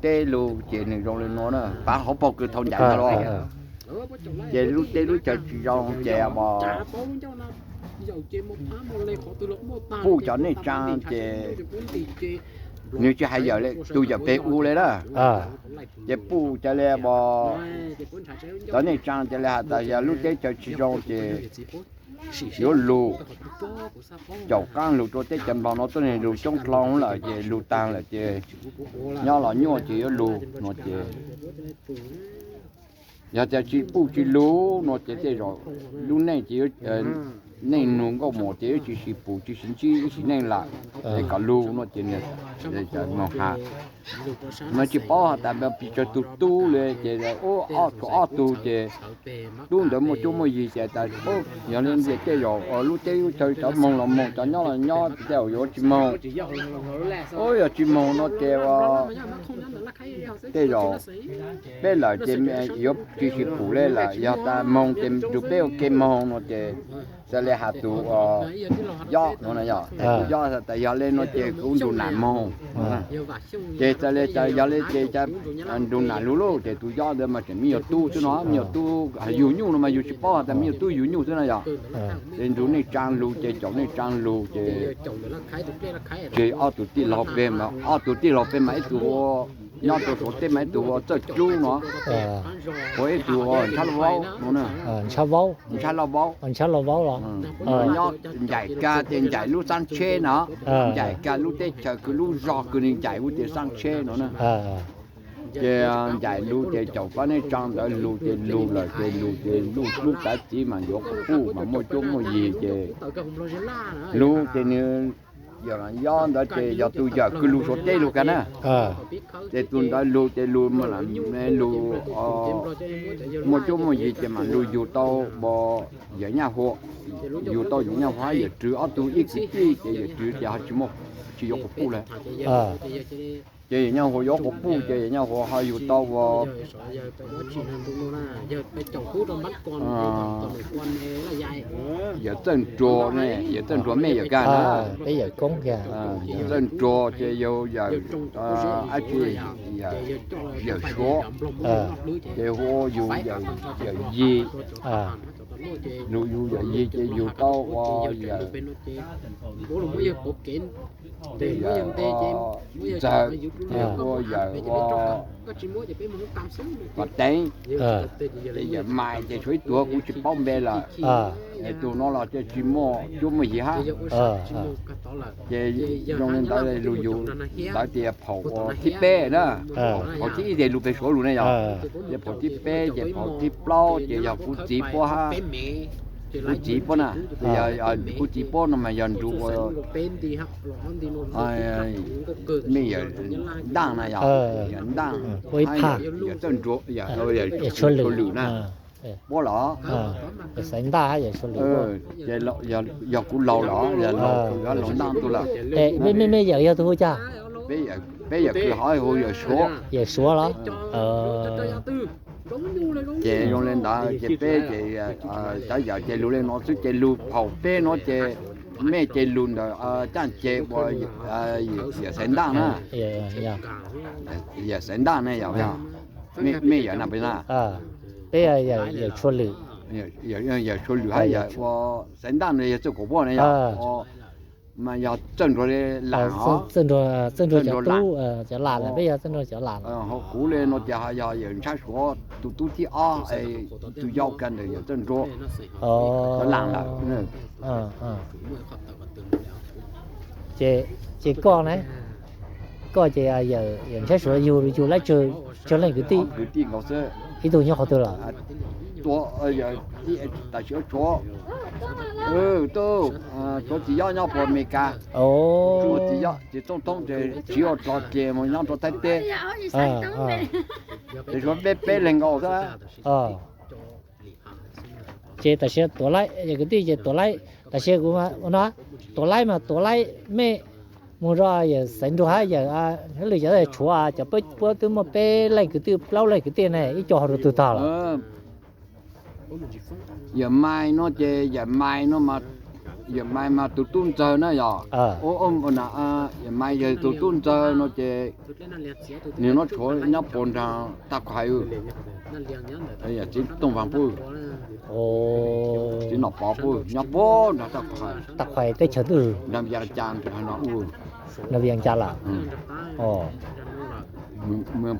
teb lug ces nws zoo li no na, pav hauv paug kws thaum ncaim no los. Ces lub teb lub chaw tsis zoo ces puj cov neej tsaa ces nws tsis hais yawm le, tus yawm peg u le na. Ces puj cov le, cov neej tsaa cov le has tas yog lub teb chaws tsis zoo ces yuav lug, caum qaab lug rua teb chaws Nplog no tuab neeg lug coob dlhau lawm ces lug taag lawm ces nyob los nyuaj ces yuav lug no ces yog tias tsis puj tsis lug no ces tej zaum lub neej ces, neej nug nkauj mum ces yuav tsis sib pum tsis sib ntsib ib sim neej lawm. Es kom lug no ces moog has, no tsis paub has tas pes tsawg tug tub le ces ua ob tug ob tug ces tub ntawd muaj cuab muaj yig ces tas yog le ntias tej zaum lub teb lub chaw cov moog los moog cov nyob los nyob tej zaum yuav tsis moog. Ua yog tsis moog no ces tej zaum peb lawm ces yuav tsis sib pum le lawm, yog tas moog ces nrug peb ua ke moog no ces xav le has tus Yob no, tus Yob tas yog le no ces kuv nrug nam moog. Ces xav le tas yog le ces nrug nam lug lauj, ces tus Yob ntawd mas tseem me nyuam tub xwb no, me nyuam tub yug nyuj no mas yug tsis paub tas me nyuam tub yug nyuj xwb no yog. Ces nrug neej tsaa lug ces caum neej tsaa lug ces tseg ob tug tij laug peg mas, ob tug tij laug peg mas ib tug ua nyob rau Suav teb mas ib tug ua Txawj Dlub no, ua ib tug ua Ntshab Vaub no, Ntshab Vaub, Ntshab Lauj Vaub, nyob ncaim kag ces ncaim lub xaab tsheb no, ncaim kag lub teb chaws kws lub zog kws nws ncaim ua tes xaab tsheb no na. Ces ncaim lug ces caum pab neej tsaa ntawd lug ces lug lawm ces lug ces lug lub kav txiv mas yuav quas puj mas muaj cuab muaj yig ces lug ces nws yawm Yob ntawd ces yog tus yawm kws lug Suav teb lug kag na. Ces tus ntawd lug ces lug, lug muaj cuab muaj yig ces mam lug yug tau yawm Nyaj Hua, yug tau yawm Nyaj Hua hab yawm Rwg ob tug ib kwv tij ces yawm Rwg ces ho tsis muaj, tsis yuav quas puj le. Ces yawm Nyaj Hua yuav quas puj ces yawm Nyaj Hua ho yug tau ua yawm Txawj Nruas ne, yawm Txawj Nruas mej yawm kag na. Yawm Txawj Nruas ces yog yawm, dab tsi, yawm Suav, ces hu ua yug yawm yig, lug yug yawm yig ces yug tau ua yawm Ntxawg, ces hu ua yawm ua Pas Teev, ces yawm Mais ces tshuav ib tug kuv tsis paub npe lawm, es tus no los ces tsis muaj cuab muaj yig hab. Ces zoo li ntawd lug yug ntawd ces yog phaum ua thib peb na, phaum thib ib ces lug peg Suav lug ne yog, ces phaum thib peb ces phaum thib plaub ces yog kuv txiv puab hab, kuv txiv puab na, ces yog kuv txiv puab no mas yog nrug ua mej yawm Ntaaj na yog, yawm Ntaaj, yawm Txawj Nruas, yawm Txhuas Lwm na, puab los, yawm Ntaaj, yog kuv laug los, yog laug Ntaaj tug lawm. Mej yawm yog tus hu cas? Peb yawm kws hov hu yawm Suav. Yawm Suav los? Ces zoo li ntawd ces peb ces cov yawm ces lug li no xwb ces lug phaum peb no ces mej ces lug ntawm Caaj Ces ua yawm Xaiv Ntaaj na. Yawm Xaiv Ntaaj ne yog, mej yawm na, peb yawm Txhuas Lwm, yawm Txhuas Lwm hab yawm ua Xaiv Ntaaj na yog Txawj Kaum Puab ne yog, mas yog Txawj Nruas Lam os. Txawj Nruas, Txawj Nruas cov tub, cov Lam lawm, peb yog Txawj Nruas cov Lam lawm. Ho kuv li no ces ho yog yawm Ntsab Suav tus tub thib ob, tus yau kag ntawm yawm Txawj Nruas cov Lam lawm. Ces koj ne, koj ces yawm Ntsab Suav yug, yug lab tsawg, tsawg leej kwv tij? Kwv tij nkaus xwb. Ib tug nyob qhov twg lawm? Tam sim tshuav, tshuav txiv Yob nyob puag Amelikas. Tshuav txiv Yob, txiv Txooj Thoob ces tsiv ua dlog ces mus nyob rau Thaib teb. Ces tshuav peb, peb leeg nkaus xwb. Ces tam sim Tuam Laib, yawm kwv tij ces Tuam Laib, tam sim kuv no, Tuam Laib mas Tuam Laib mej mus rau yawm Xaiv Nruas hab yawm Lwm cov tshuav cov, puab twb muaj peb leej kwv tij plaub leej kwv tij ne, ib co ho rau twg tag lawm? Yawm Mais no ces yawm Mais no mas Yawm Maiv mas tus tub ntxawg na yog. Yawm Maiv yog tus tub ntxawg no ces nws nyob tshuav nyob puag nram Tag Khuais. Txiv Tooj Vaas pub, txiv Nom Pov pub nyob puag nram Tag Khuais, Tag Khuais teb chaws twg? Nram Vias Cas no u. Nram Vias Cas lawm.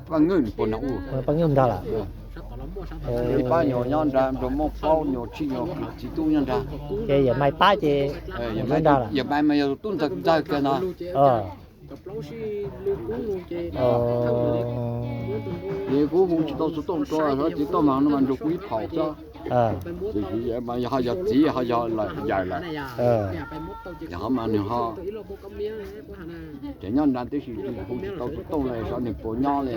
Paj Nwj puag nram u. Paj Nwj nrag lawm. Ib pab nyuag nyob nrag, nrog Moob Paub nyuag, tsib nyuag txiv tub nyob nrag. Ces yawm Maiv pab ces nrag lawm. Yawm Maiv mas yog tus tub ntxawg ntxawg kiag no. Ces kuv hu tsis tau xov tooj rau, txiv Tooj Vaas no mas nrog kuv ib phaum xwb. Tiam sis mas ho yog txiv ho yog yawm lawm. Yog ho mas nws ho tseem nyob nrad tib si, hu tsis tau xov tooj li, xyov nws puas nyob li.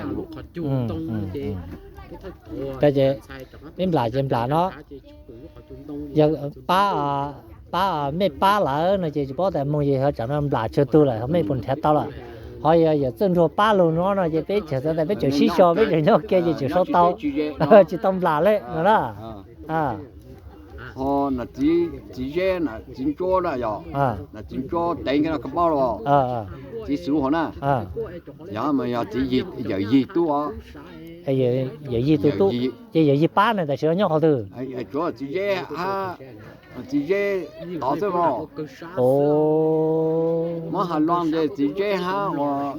Ces peb nplam ces nplam no, yog pab, pab mej pab lawm no ces tsis paub tas moog ces ho tsam no nplam tsawg tug lawm ho mej puas nrhiav tau lawm. Ho yog yawm Txawj Ntsuag pab lug no no ces peb tseem txawv tas peb tseem sib xyo peb tseem nyob ke ces tseem sau tau, tsis tau nplam li no na. Ho txiv, txiv Zeb na, txiv Ntsuab na yog, txiv Ntsuab teev kiag no koj paub los, txiv Xuv hov na, yog mas yog txiv yawm Yig tub os. Yawm Yig tub, ces yawm Yig pab na tam sim no nyob qhov twg? Tsuav txiv Zeb hab, txiv Zeb tod xwb mas. Muab has loo ces txiv Zeb hab uas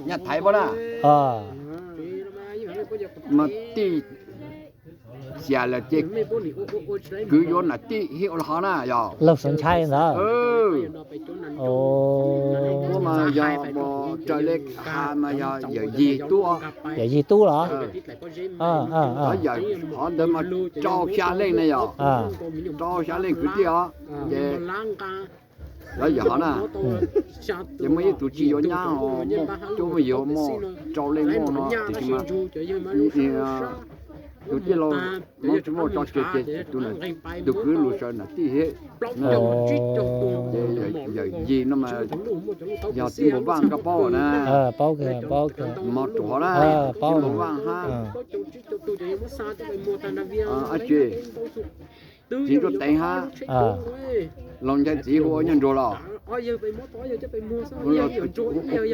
Nyaj Thaiv pab na, mas tij xiam lawm ces kwv yuav nam tij hib ua hov na yog. Laug Suav Nchai ntawd. Ua mas yog raws li has mas yog yawm Yig tub. Yawm Yig tub los? Yawm hov ntawd mas rau xya leej na yog, rau xya leej kwv tij os. Ces lawv yawm hov na, ces muaj ib tug tsis yuav nyab, muaj coob muaj yig, muaj rau leej muaj no tiam sis mas tus tij laug Moob tsis muaj tso tseg ces tus kwv lug sawv nam tij hib. Ces yawm Yig no mas yog txiv Npus Vaaj koj paub na. Mos Ruam na, txiv Npus Vaaj hab, txiv Ntsuab Teev hab, Loog Nchai txiv hu ua Nyiaj Nruag los?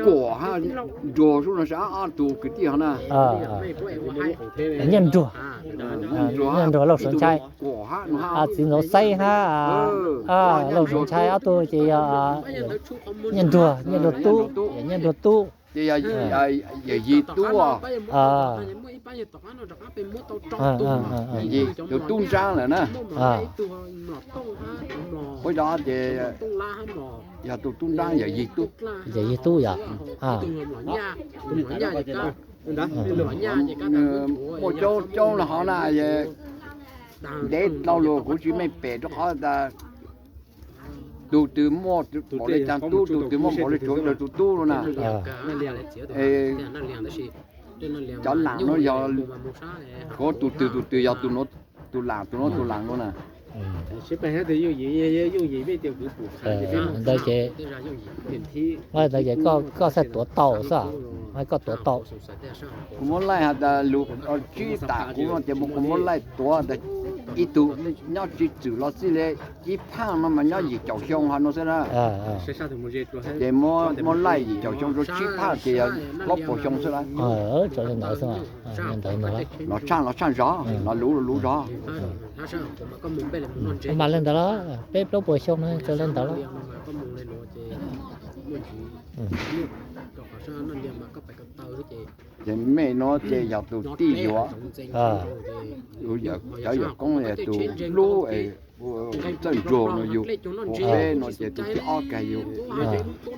Kuam hab Nruag sub no sab ob tug kwv tij hov na. Nyiaj Nruag. Nyiaj Nruag Lauj Suav Nchai. Txiv Ntxauv Xeeb hab Lauj Suav Nchai ob tug ces yog Nyiaj Nruag, Nyiaj Nruag tub, Nyiaj Nruag tub. Ces yawm Yig tub os. Yawm Yig tus tub ntsaab lawm na. Ua cov ces yog tus tub ntsaab yawm Yig tub. Yawm Yig tub yog. Muaj coob coob los hov na, ntev dlhau lug kuv tsis meej pem rua qhov tas tug twg muaj npaum le caag tub, tug twg muaj npaum le tsuav tus tub lug na. Cov laam no yog tshuav tug twg tug twg yog tug laam tug nuav tug laam nuav na. Ntawd ces, ntawd ces koj txhaj tuav tau xwb, koj tuav tau. Kuv muab laij has tas lug tsib tam kuv no ces kuv muab laij tuav tas ib tug nyob tsib txwm los xij li, ib phaaj no mas nyob yim caum xyoo hov no xwb na. Ces muab laij yim caum xyoo rua tsib phaaj ces yog plaub puas xyoo xwb lawm. Los tshaj los tshaj zog, los luv luv zog. Mas le ntawd los peb plaub puas xyoo no txawv le ntawd los. Ces mej nuav ces yog tus tij yuav, cov yawm koob tus hlub es Txawj Ntsuag no yug, peb no ces tus thib ob kag yug.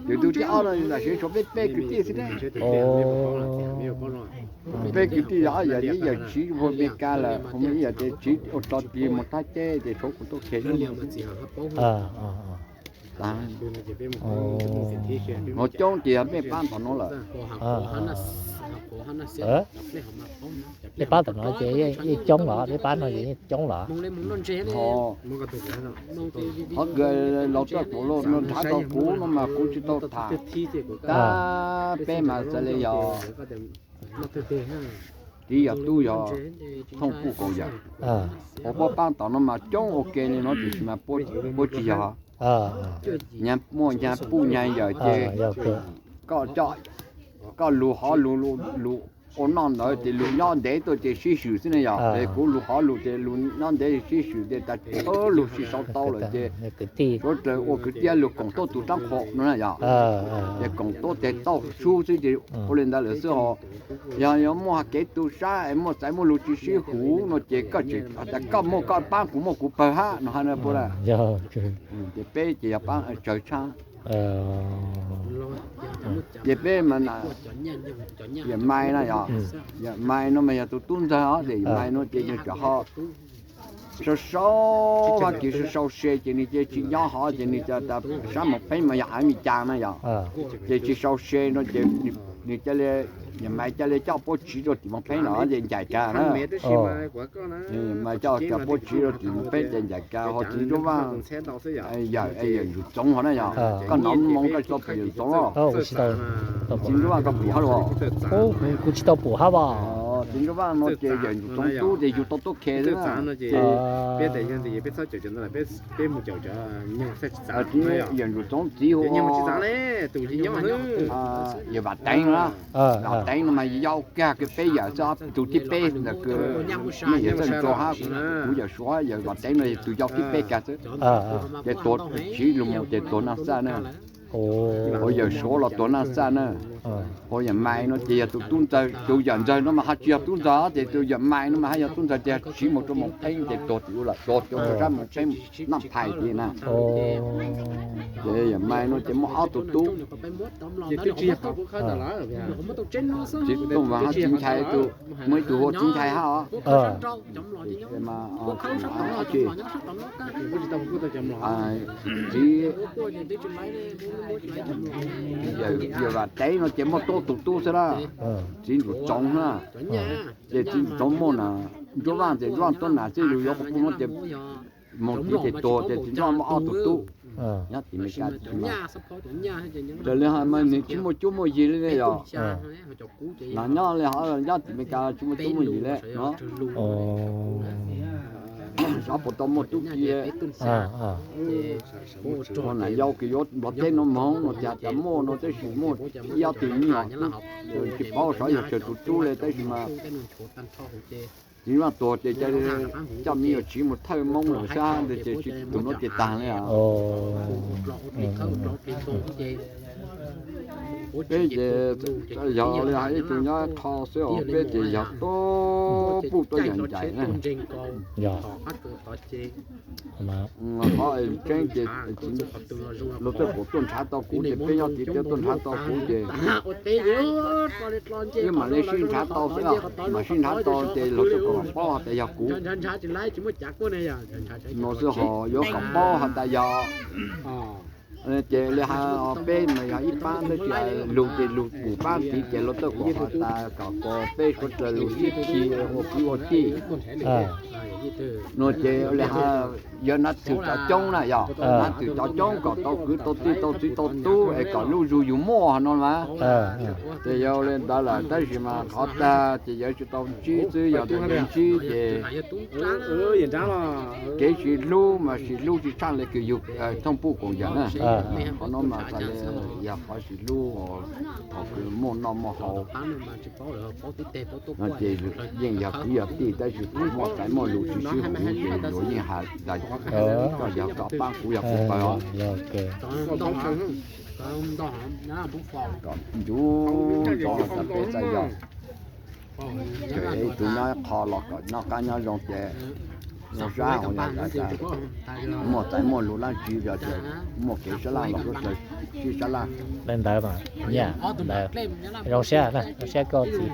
Yug tus thib ob no tam sim tshuav peb peb kwv tij xwb na. Peb kwv tij yog ob yawm, ib yawm tsiv puag Mes Kas lawm, ib yawm ces tsiv ua rau tis moog thab ceb ces tshuav kuv tuaj khe. Coob ces yog mej paab tom nuav lawm. Mej paab tom nuav ces yeej coob los, mej paab no ces yeej coob los. Qhov kws laug Txawj Tuam Luj no nrhav tau kuv no mas kuv tsis tau tham, tab peb mas xaav le yog tiv yog tub yog thooj puj kaus yawm. Ua puab paab tom no mas coob ua ke li no tiam sis mas puab tsis yog. Nyag muaj nyag puj nyag yawm ces koj coj, koj lug hov lug, lug ua noj ntawd ces lug nyob ntev tuaj ces sib swm xwb na yog. Es kuv lug hov lug ces lug nyob ntev sib swm ces tas lug sib sau tau lawm ces suav dlawg ua kwv tij lug koom tuaj tus rab qhuas no na yog. Ces koom tuaj tes tauj sub xwb ces ua li ntawd lawm xwb ho. Yog yuav muaj kev tu sab es muaj txais muaj lug tsis sib huv no ces koj tseem tas koj muaj koj paab kuv muaj kuv pawg hab no hab na puab na. Ces peb ces yog paab tsawg tshab. Ces peb mas yawm Mai na yog, yawm Mai no mas yog tus tub ntxawg os, ces yawm Mai no ces nws tsam ho sau sau, Vajtswv sau sau se ces nws ces tsis nyob hov ces nws tas sab Moos Pheeb mas yog av Mes Kas na yog. Ces tsis sau se no ces nws ca li, yawm Mai ca li coj puab tsiv rau tim Moos Pheeb no ces ncaim kag na. Mas coj cov puab tsiv rau tim Moos Pheeb ces ncaim kag ho txiv Ntsuab Vaaj, yawm, yawm Ntsuab Txoov ho na yog. Koj nov moo koj tsis tau pum yawm Txoov los? Txiv Ntsuab Vaaj koj pum hab los? Kuv tsis tau pum hab os. Txiv Ntsuab Vaaj no ces yawm Ntsuab Txoov tub ces yug tau tuab khe xwb na. Yawm Ntsuab Txoov txiv hu ua yawm Vam Teev na. Vam Teev no mas yau kag kws peb yawm xwb, tus thib peb ntawm kws mej yawm Txawj Ntsuag hab kuv yawm Suav, yawm Vam Teev no yog tus yau thib peb kag xwb. Ces tuag tsiv lug mus ces tuag Naaj Xaj na. Ua yawm Suav los tuag Naaj Xaj na. Ua yawm Mai no ces yog tus tub ntxawg, tus yawm ntxawg no mas ho tsis yog tub ntxawg, ces tus yawm Mai no mas hab yog tub ntxawg ces tsiv mus rau Moos Pheeb ces tuag tim ub lawm, tuag rau sab Moos Pheeb Naj Phais tid na. Ces yawm Mai no ces muaj ob tug tub. Txiv Tooj Vas hab Txiv Nchai, muaj ib tug hu ua Txiv Nchai hab os. Txiv, yawm Vam Teev no ces muaj tuab tug tub xwb na, txiv Ntsuab Txoov na. Ces txiv Ntsuab Txoov muaj na, Ntsuab Vaaj ces Ntsuab Vaaj tuab nam xwb, lug yuav quas puj no ces moog txiv ces tuag, ces txiv Ntsuab Vaaj muaj ob tug tub. Nyob tim Mes Kas, raws li hais mas nws tsis muaj cuab muaj yig li ne yog. Nam nyob li hov nyob tim Mes Kas tsis muaj cuab muaj yig li no. Xyov puas tau muaj tub ki. Ua nam yau kws yuav Nplog teb no moog no ces has tas muaj no tab sis muaj ib ob tug nyuam tub, tsis paub xyov yog tsawg tus tub li tab sis mas txiv Vaaj tuag ces coj me nyuam tsiv mus thawj Moob lawm xwb ntag ces tsis tus no ces tag li. Peb ces yog li hais ib tug nyob qho xwb os, peb ces yog tuab puj tuab yawm ncaim na. Qhov tseeb ces luag txawj kaum tuaj nrhav tau kuv ces peb nyob tid thiab tuaj nrhav tau kuv ces wb mam li sib nrhav tau xwb, mam sib nrhav tau ces luag txawj kaum paub has tas yog kuv no xwb ho yuav kom paub has tas yog. Ces li hais peb mas yog ib pab tab sis lug ces lug pum pab tid ces luag txawj kaum has tas kom peb suav dlawg lug sib khi ua kwv ua tij no ces li hais yog nab thwm cov coob na yog, nab thwm cov coob kom tau kwv tau tij tau txiv tau tub es kom lub zug yug muaj no mas. Ces yog li ntawd lawm tab sis mas qhov tag ces yog tsis tau ntsib xwb, yog tau ntsib ces kev sib hlub mas sib hlub tsis tshaj li kws yug thooj puj koom yawm na. Qhov no mas tas li yog qhov sib hlub uas kws muaj noj muaj haus no ces yeej yog kwv yog tij tab sis kuv muaj txais muaj lus tsis sib huv ces luag yeej has tas koj yog koj paab kuv yog kuv pawg os. Kom ncuv ntsoov tas peb txawj yog, tseem ib tug nyob qho los kom noj qab nyob zoo ces zoo sab uas yog tas muaj txais muaj lus dlaab tsi yog ces muaj kev sab laj los kuj sib sab laj. Li ntawd mas, ntawd, zoo siab, zoo siab koj txiv,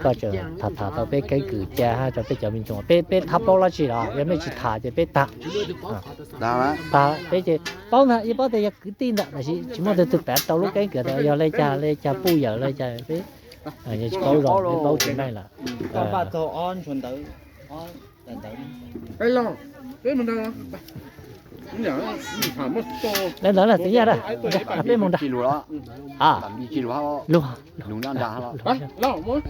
koj tseem tham tham tau peb keeb kwm ca hab rau peb cov me ntxhais. Peb, peb thab plaub dlaab tsi los yog mej tsis tham ces peb tag. Tag, peb ces paub ntag, yeej paub tias yog kwv tij ntag tab sis tsis muaj tug twg pav tau lub keeb kwm tas yog le caag le caag puj yawm le caag peb tsis paub zoo, peb paub tsis meej lawm. Li ntawd na, txiv Nyaj, peb moog nrag. Lug, lug.